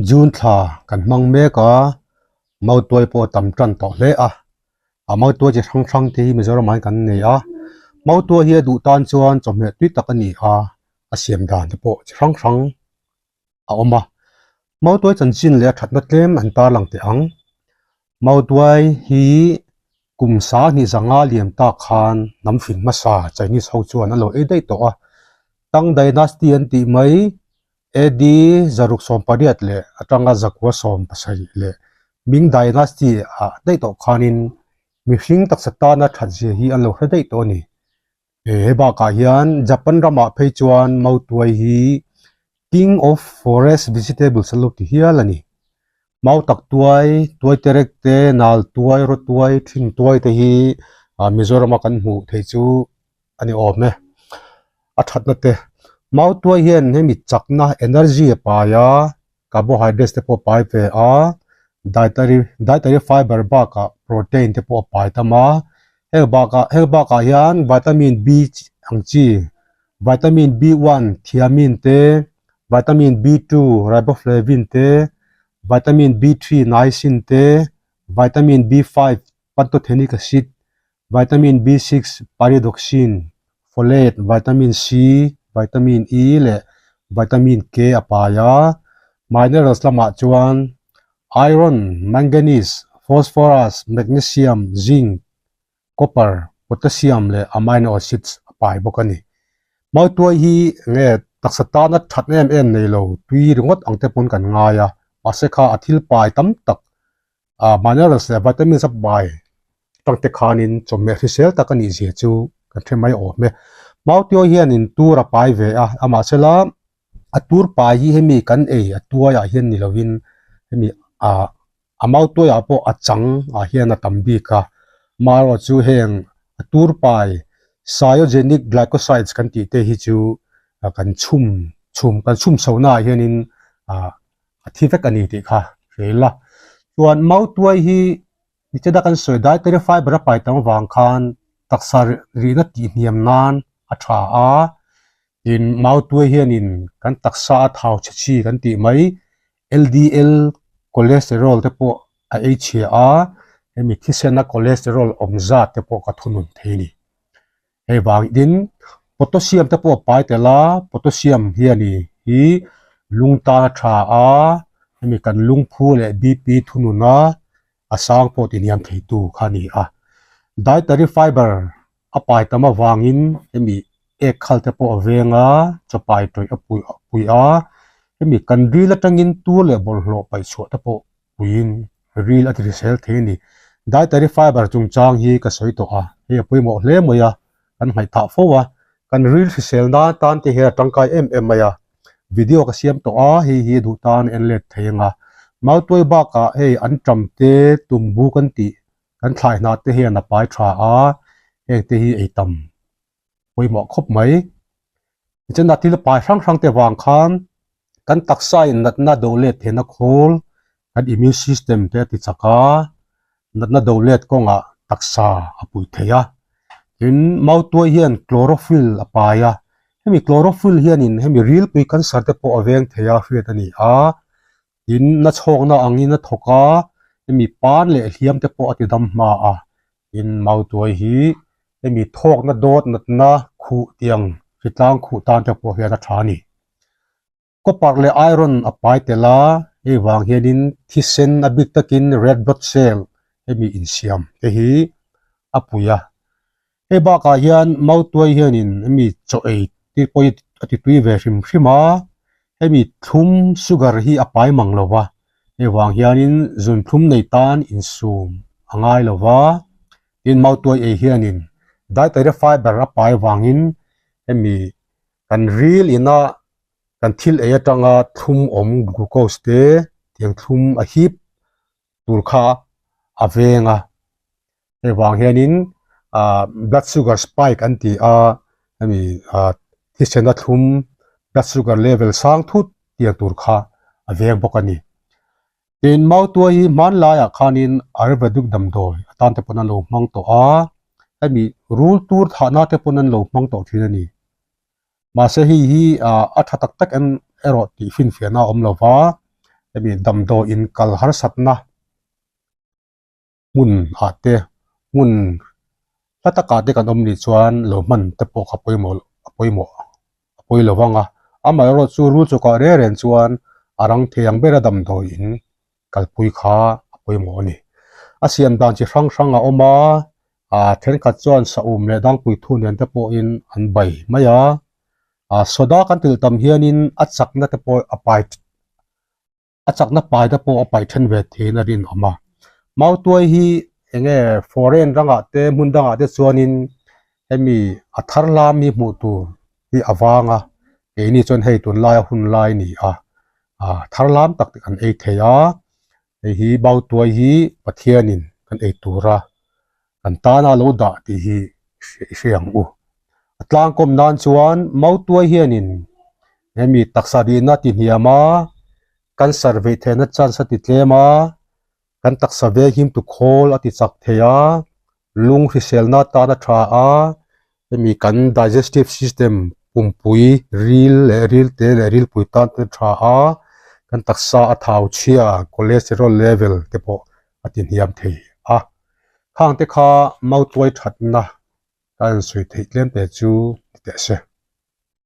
June thla kan hmang mek a, mautuai pawh a tam tan tawh hle a, a mautuai chi hrang hrang te hi Mizoramah hian kan nei a, mautuai hi a duh tan chuan chawhmeh tui tak a ni a, a siam dan te pawh chi hrang hrang a awm a, mautuai chanchin leh a thatna tlem an tarlang teh ang, mautuai hi kum 20 zanga liam tak khan hnam hrin hmasa Chinese ho chuan an lo ei daih tawh a, Tang Dynasty an tih mai AD 618 leh atanga 917 leh Ming Dynasty ah daih tawh khanin mihring taksa tana that zia hi an lo hre daih tawh a ni. He bakah hian Japan ramah phei chuan mautuai hi King of Forest Vegetables an lo ti hial a ni. Mau tak tuai, tuai terek te, nal tuai, raw tuai, thing tuai te hi Mizorama kan hmuh theih chu a ni awm e. A thatna te, mautuai hian hemi chakna energy a pai a, carbohydrates te pawh a pai ve a, dietary dietary fiber bakah protein te pawh a pai tam a, heng bakah heng bakah hian vitamin B ang chi vitamin B1 thiamine te, vitamin B2 riboflavin te, vitamin B3 niacin te, vitamin B5 pantothenic acid, vitamin B6 pyridoxine, folate, vitamin C, vitamin E leh vitamin K a pai a, minerals lamah chuan iron, manganese, phosphorus, magnesium, zinc, copper, potassium leh amino acids a pai bawk a ni. Mautuai hi nge taksa tana that em em nei lo tui ringawt ang te pawn kan ngai a, mahse kha a thil pai tam tak ah minerals leh vitamins a pai tang te khanin chawhmeh hrisel tak a nih zia chu kan hre mai awm e. Mautuai hianin tur a pai ve a, amahsela a tur pai hi hemi kan ei a tuaiah hian ni lovin hemi ah a mautuaiah pawh a chang ah hian a tam bik a, amaherawhchu chu heng a tur pai cyanogenic glycosides kan tih te hi chu kan chhum chhum kan chhum chho naah hianin ah a thi vek a ni tih kha hre ila chuan mautuai hi nichina kan sawi dietary fiber a pai tam avang khan taksa rihna tih hniam nan a tha a tin mautuai hianin kan taksa a thau chhe chi kan tih mai L_D_L cholesterol te pawh a ei chhia a hemi thisena cholesterol awm zat te pawh ka thunun thei a ni. Hei vangin potassium te pawh a pai tel a, potassium hian ih hi lung tan a tha a, hemi kan lungphu leh B_P thunun a, a sang pawh ti hniam thei tu kha a ni a. Dietary fiber a pai tam avangin hemi ek khal te pawh a veng a, chaw pai tawih a pui a pui a, hemi kan ril atangin tur leh bawlhhlawh paih chhuah te pawh puiin ril a ti hrisel thei a ni. Dietary fiber chungchang hi ka sawi tawh a, hei a pawimawh hle mai a, kan ngaihthah fo a, kan ril hrisel nan tan te hian a tangkai em em mai a, video ka siam tawh a, hei hi duh tan en let thei ang a. Mautuai bakah hei an tam te tumbu kan tih kan thlai hna te hian a pai tha a, heng te hi ei tam pawimawh khawp mai. Tichuan a thil pai hrang hrang te vang khan kan taksa in natna do let theihna khawl kan immune system te a ti chak a, natna do let kawngah taksa a pui thei a. Tin, mautuai hian chlorophyll a pai a, hemi chlorophyll hianin hemi rilpui cancer te pawh a veng thei a hriat a ni a. Tin, na chhawkna angin a thawk a, hemi pan leh hliam te pawh a ti dam hma a. Tin, mautuai hi hemi thawkna dawt natna khuh tiang hritlang khuh tan te pawh hian a tha a ni. Copper leh iron a pai tel a, hei vang hianin thisen a bik takin red blood cell hemi insiam te hi a pui a. Hei bakah hian mautuai hianin hemi chaw ei te pawh hi a ti tui ve hrim hrim a, hemi thlum sugar hi a pai mang lo va, hei vang hianin zunthlum nei tan insum a ngai lo va, tin mautuai ei hianin dietary fiber a pai vangin hemi kan ril ina kan thil ei atanga thlum awm glucose te tiang thlum a hip tur kha a veng a hei vang hianin ah blood sugar spike an ti a hemi ah thisen a thlum blood sugar level sang thut tiang tur kha a veng bawk a ni. Tin, mautuai hi hmanlaiah khanin Ayurvedic damdawi atan te pawn an lo hmang tawh a, hemi rul tur thahna te pawn an lo hmang tawh thin a ni. Mahse hei hi a tha tak tak em erawh tih finfiahna a awm lo va, Hemi damdawiin kal harsatna hmun ah te hmun hla takah te kan awm nih chuan lo hman te pawh kha pawimawh a pawimawh a pawi lo vang a, amaherawh chu rul chawkah reng reng chuan a rang thei ang bera damdawiin kalpui kha a pawimawh a ni. A siam dan chi hrang hrang a awm a, ah thenkhat chuan saum leh dangpui thu nen te pawhin an bai mai a, ah soda kan tilh tam hianin a chakna te pawh a pai a chakna pai te pawh a pai then ve theiin a rinawm a. Mautuai hi eng nge foreign rangah te hmun dangah te chuanin hemi a thar lam hi hmuh tur hi a vang a, keini chuan hei tunlaia hun lai a ni a, ah thar lam tak te kan ei thei a, hei hi mautuai hi Pathianin kan ei tura kan tana lo dah tih hi i hre ang u. A tlangkawm nan chuan mautuai hianin hemi taksa rihna ti hniam a, cancer veih theihna chance a ti tlem a, kan taksa veng him tu khawl a ti chak thei a, lung hriselna atan a tha a, hemi kan digestive system pumpui ril leh ril te leh rilpui tan te a tha a, kan taksa a thau chhia cholesterol level te pawh a ti hniam thei a. Khang te kha mautuai thatna ka insawi theih tlem te chu ni teh se.